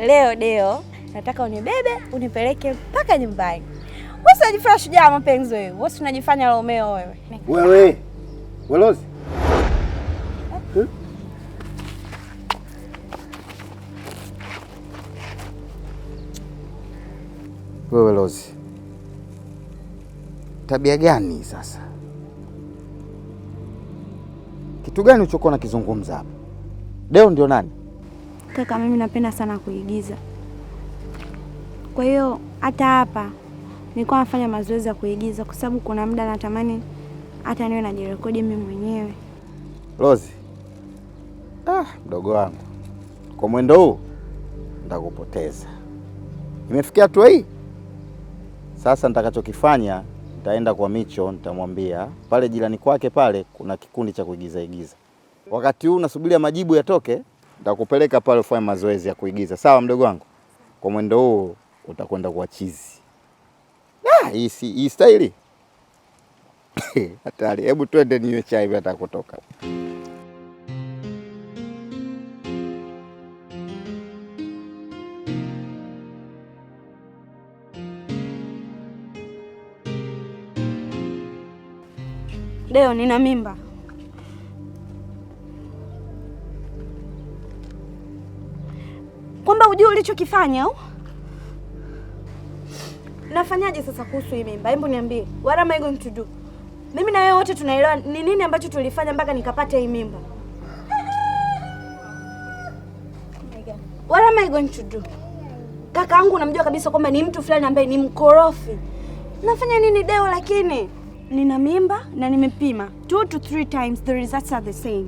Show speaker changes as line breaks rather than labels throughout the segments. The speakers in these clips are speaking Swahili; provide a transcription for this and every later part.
Leo Deo, nataka unibebe unipeleke mpaka nyumbani. Wewe unajifanya shujaa mapenzi wewe. Wewe unajifanya Romeo wewe.
Wewe. Welozi. Eh? Wewe Lozi, tabia gani sasa? Kitu gani ulichokuwa nakizungumza hapa? Deo ndio nani?
Kaka, mimi napenda sana kuigiza, kwa hiyo hata hapa nilikuwa nafanya mazoezi ya kuigiza, kwa sababu kuna muda natamani hata niwe najirekodi mimi mwenyewe.
Lozi, ah, mdogo wangu, kwa mwendo huu nitakupoteza. Imefikia hatua hii sasa, nitakachokifanya nitaenda kwa Micho, nitamwambia pale jirani kwake pale kuna kikundi cha kuigiza igiza. Wakati huu nasubiria majibu yatoke, nitakupeleka pale ufanye mazoezi ya kuigiza. Sawa mdogo wangu? Kwa mwendo huu utakwenda kuwa chizi. Ah, hii si hii staili hatari. Hebu twende ninywe chai hata kutoka.
Deo, nina mimba. Kwamba hujui ulichokifanya au? Nafanyaje sasa kuhusu hii mimba? Hebu niambie. What am I going to do? Mimi na wewe wote tunaelewa ni nini ambacho tulifanya mpaka nikapata hii mimba. What am I going to do? Kaka yangu unamjua kabisa kwamba ni mtu fulani ambaye ni mkorofi. Nafanya nini Deo? Lakini nina mimba na nimepima 2 to 3 times, the results are the same.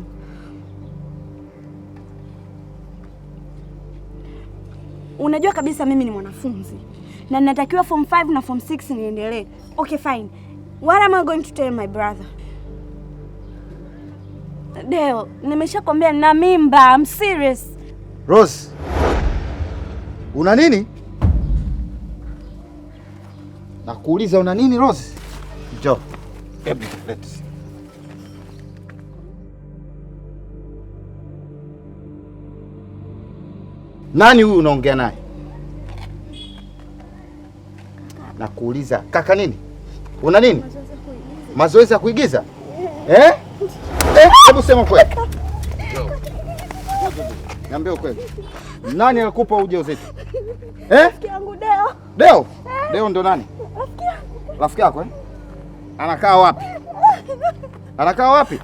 Unajua kabisa mimi ni mwanafunzi na ninatakiwa form 5 na form 6 niendelee. Okay, fine. What am I going to tell my brother? Deo, nimeshakwambia nina mimba. I'm serious.
Rose, una nini? Nakuuliza una nini Rose? Njoo. Hebu let's. Nani huyu unaongea naye? Nakuuliza kaka nini? Una nini? Mazoezi ya kuigiza? Eh? Eh, hebu sema kweli. Niambie ukweli. Nani alikupa ujauzito? Eh?
Rafiki yangu Deo.
Deo? Deo ndo nani? Rafiki yako eh? Anakaa wapi? Anakaa wapi?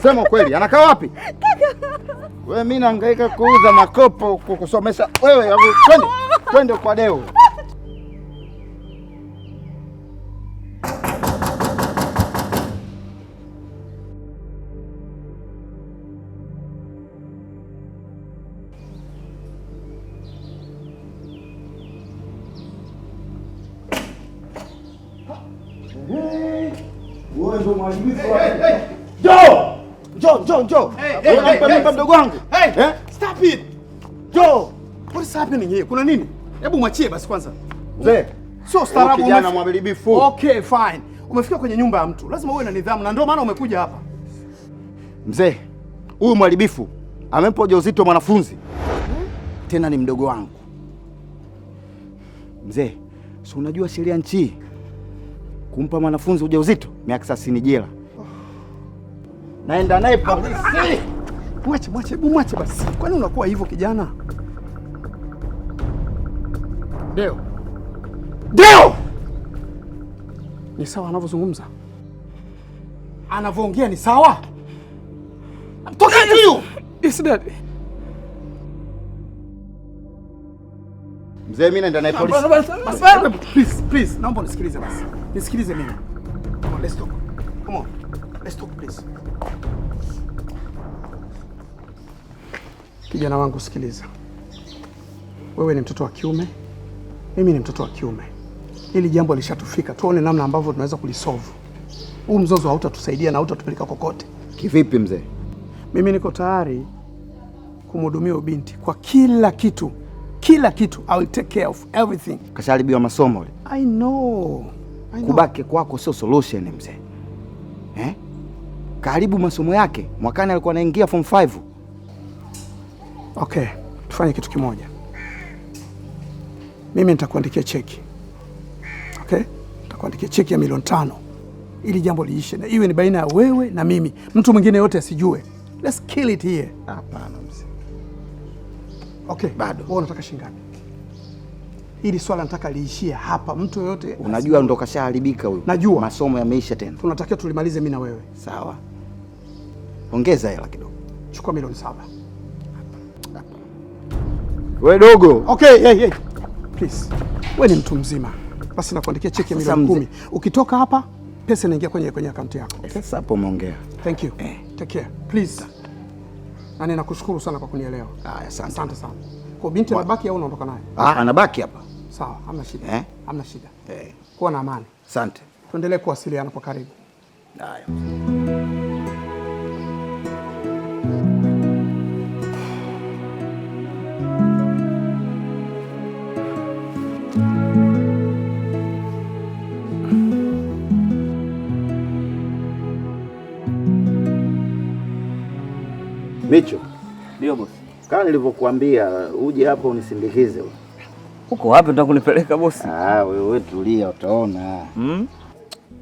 Sema ukweli, anakaa wapi? Wewe, mimi nahangaika kuuza makopo kukusomesha wewe. Twende, twende kwa Deo. Wewe ndio mharibifu. Njoo! Njoo, njoo, njoo. Unampa mimba mdogo wangu.
Hey,
Eh?
stop it.
Njoo.
What is happening here? Kuna nini? Hebu mwachie basi kwanza.
Mzee,
Sio staarabu.
kijana mharibifu.
Okay, fine. Umefika kwenye nyumba ya mtu, lazima uwe na nidhamu na ndio maana umekuja hapa.
Mzee, huyu mharibifu amempa ujauzito mwanafunzi. Tena ni mdogo wangu. Mzee, si unajua sheria nchi kumpa mwanafunzi ujauzito miaka 30 jela. Naenda naye polisi.
Mwache, mwache, hebu mwache basi. Kwani unakuwa hivyo kijana? Deo. Deo! Ni sawa anavyozungumza? Anavyoongea ni sawa? I'm talking to you. Yes, dad.
Mzee, mimi naenda naye polisi.
Please, please, naomba unisikilize basi. Nisikilize mimi. Come on, let's talk. Come on. Let's talk, please. Kijana wangu sikiliza. Wewe ni mtoto wa kiume, mimi ni mtoto wa kiume. Hili jambo lishatufika, tuone namna ambavyo tunaweza kulisolve. Huu mzozo hautatusaidia na hautatupeleka kokote.
Kivipi mzee?
Mimi niko tayari kumhudumia huyu binti kwa kila kitu, kila kitu. I will take care of everything.
Kasharibiwa masomo yule.
I know. I know.
Kubaki kwako sio solution mzee. Eh? Karibu masomo yake. Mwakani alikuwa anaingia form 5.
Okay, tufanye kitu kimoja. Mimi nitakuandikia cheki. Okay? Nitakuandikia cheki ya milioni 5 ili jambo liishe na iwe ni baina ya wewe na mimi, mtu mwingine yote asijue. Let's kill it here.
Hapana mzee.
Okay,
Bado.
Wewe unataka shilingi ngapi? Hili swala nataka liishie hapa, mtu yoyote.
Unajua ndo kashaharibika huyu.
Najua.
Masomo yameisha tena.
Tunatakiwa tulimalize mimi na wewe.
Sawa. Ongeza hela kidogo.
Chukua milioni 7.
We dogo.
Okay, hey, hey. Please. Wewe ni mtu mzima. Basi nakuandikia cheki ya
Sasa
milioni
mzee-
10. Ukitoka hapa pesa inaingia kwenye akaunti yako. Okay?
Sasa hapo umeongea.
Thank you. Take care. Please. Na ninakushukuru sana kwa kunielewa.
Haya, asante.
Asante sana. Kwa binti anabaki au unaondoka naye?
Ah, anabaki hapa.
Sawa, hamna shida.
Eh?
Hamna shida.
Eh,
Kuwa na amani.
asante.
Tuendelee kuwasiliana kwa karibu.
Haya. Micho,
Ndio bosi.
kama nilivyokuambia uje hapa unisindikize.
Uko wapi unataka kunipeleka bosi?
Ah, wewe tulia utaona.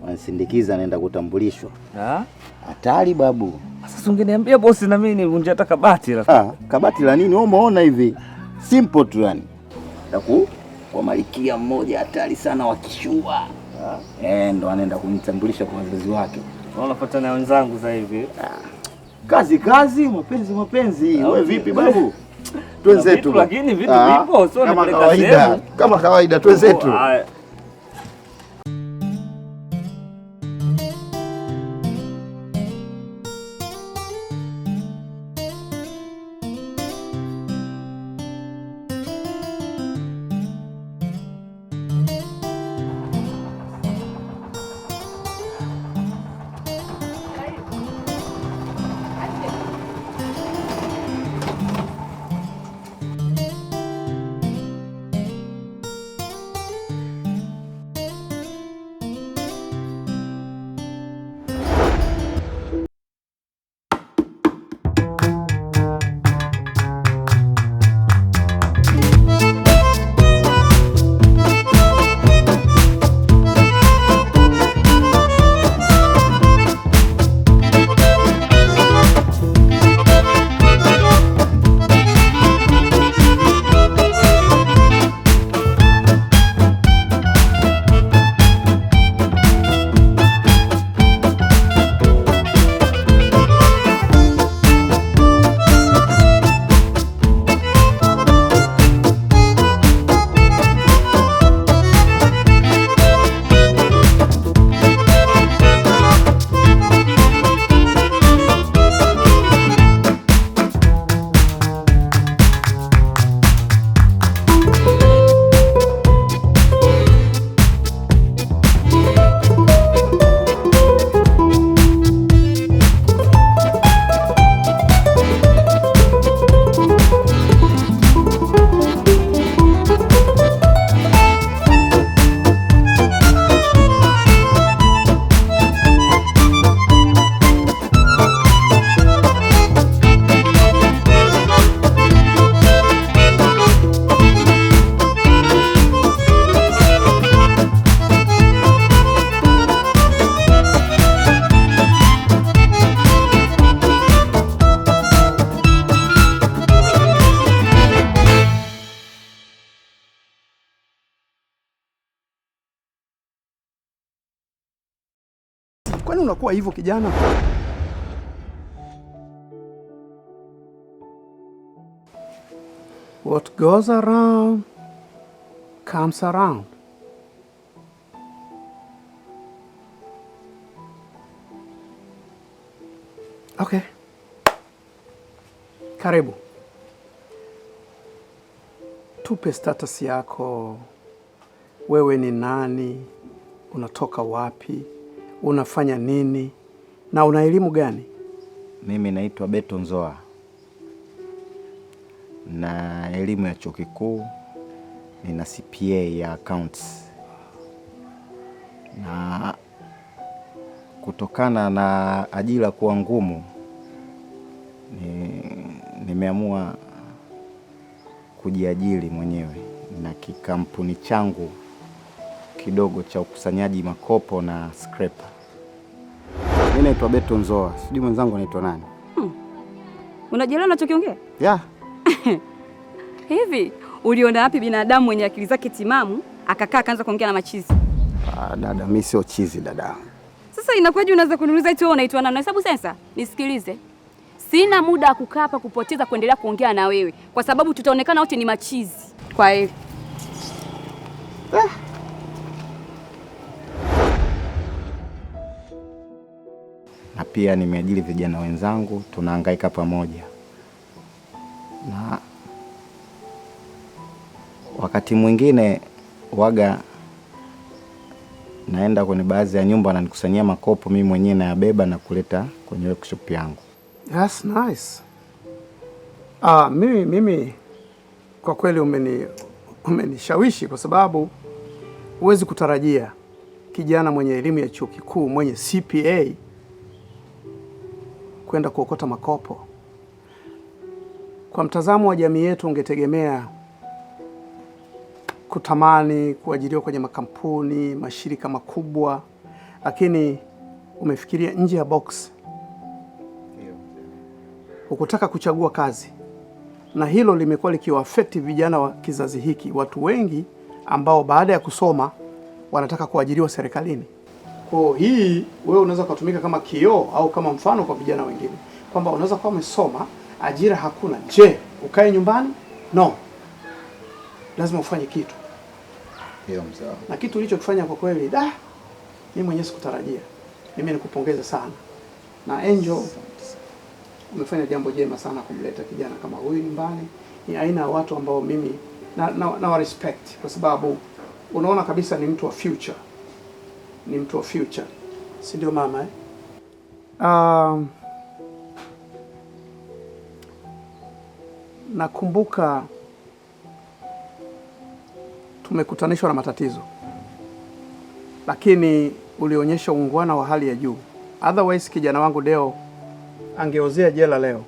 Wanisindikiza naenda kutambulishwa.
Ah?
Hatari babu.
Sasa ungeniambia bosi na mimi nivunje hata kabati la.
Ah, kabati la nini? Wewe umeona hivi? Simple tu yani. Taku kwa malikia mmoja hatari sana wa kishua. Eh, ndo anaenda kunitambulisha kwa wazazi wake.
Unafuata na wenzangu sasa hivi.
Kazi kazi, mapenzi mapenzi. Wewe vipi babu? Twenzetu.
Vitu lakini vitu
Ah,
vipo, sio
kama
nipeleka
kawaida.
sehemu.
Kama kawaida twenzetu.
Haya.
Kwani unakuwa hivyo kijana? What goes around comes around. Okay. Karibu. Tupe status yako. Wewe ni nani? Unatoka wapi? Unafanya nini? Na una elimu gani?
Mimi naitwa Beto Nzoa na elimu ya chuo kikuu, nina CPA ya accounts, na kutokana na ajira kuwa ngumu nimeamua kujiajiri mwenyewe. na kikampuni changu kidogo cha ukusanyaji makopo na scraper. Mimi naitwa Beto Nzoa, sijui mwenzangu anaitwa nani?
Unajielewa unachokiongea?
Yeah.
Hivi uliona wapi binadamu mwenye akili zake timamu akakaa akaanza kuongea na machizi?
Ah, dada, mimi sio chizi dada.
Sasa inakuwaje unaweza kuniuliza eti wewe unaitwa nani? Unahesabu sensa? Nisikilize. Sina muda wa kukaa hapa kupoteza kuendelea kuongea na wewe kwa sababu tutaonekana wote ni machizi. Kwa hiyo
Na pia nimeajiri vijana wenzangu, tunahangaika pamoja, na wakati mwingine waga naenda kwenye baadhi ya nyumba na nikusanyia makopo, mimi mwenyewe nayabeba na kuleta kwenye workshop yangu.
That's nice. Mimi kwa kweli umenishawishi kwa sababu huwezi kutarajia kijana mwenye elimu ya chuo kikuu mwenye CPA kwenda kuokota makopo. Kwa mtazamo wa jamii yetu, ungetegemea kutamani kuajiriwa kwenye makampuni, mashirika makubwa, lakini umefikiria nje ya box. Hukutaka kuchagua kazi, na hilo limekuwa likiwa-affect vijana wa kizazi hiki. Watu wengi ambao baada ya kusoma wanataka kuajiriwa serikalini. Kwa hii wewe unaweza kutumika kama kioo au kama mfano kwa vijana wengine kwamba unaweza kuwa umesoma, ajira hakuna. Je, ukae nyumbani? No, lazima ufanye kitu.
Ndio mzee.
Na kitu ulichokifanya kwa kweli, da, mimi mwenyewe sikutarajia. Mimi nikupongeze sana. Na Angel, umefanya jambo jema sana kumleta kijana kama huyu nyumbani. Ni aina ya watu ambao mimi na respect kwa sababu unaona kabisa ni mtu wa future, ni mtu wa future, si ndio mama eh? Nakumbuka tumekutanishwa na matatizo, lakini ulionyesha uungwana wa hali ya juu. Otherwise kijana wangu Deo angeozea jela leo.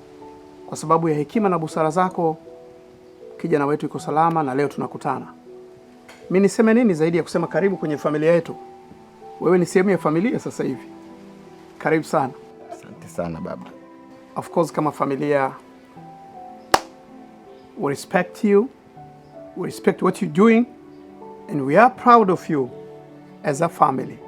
Kwa sababu ya hekima na busara zako, kijana wetu yuko salama na leo tunakutana. Mimi niseme nini zaidi ya kusema karibu kwenye familia yetu? Wewe ni sehemu ya familia sasa hivi. Karibu sana.
Asante sana baba.
Of course, kama familia we respect you, we respect what you're doing and we are proud of you as a family.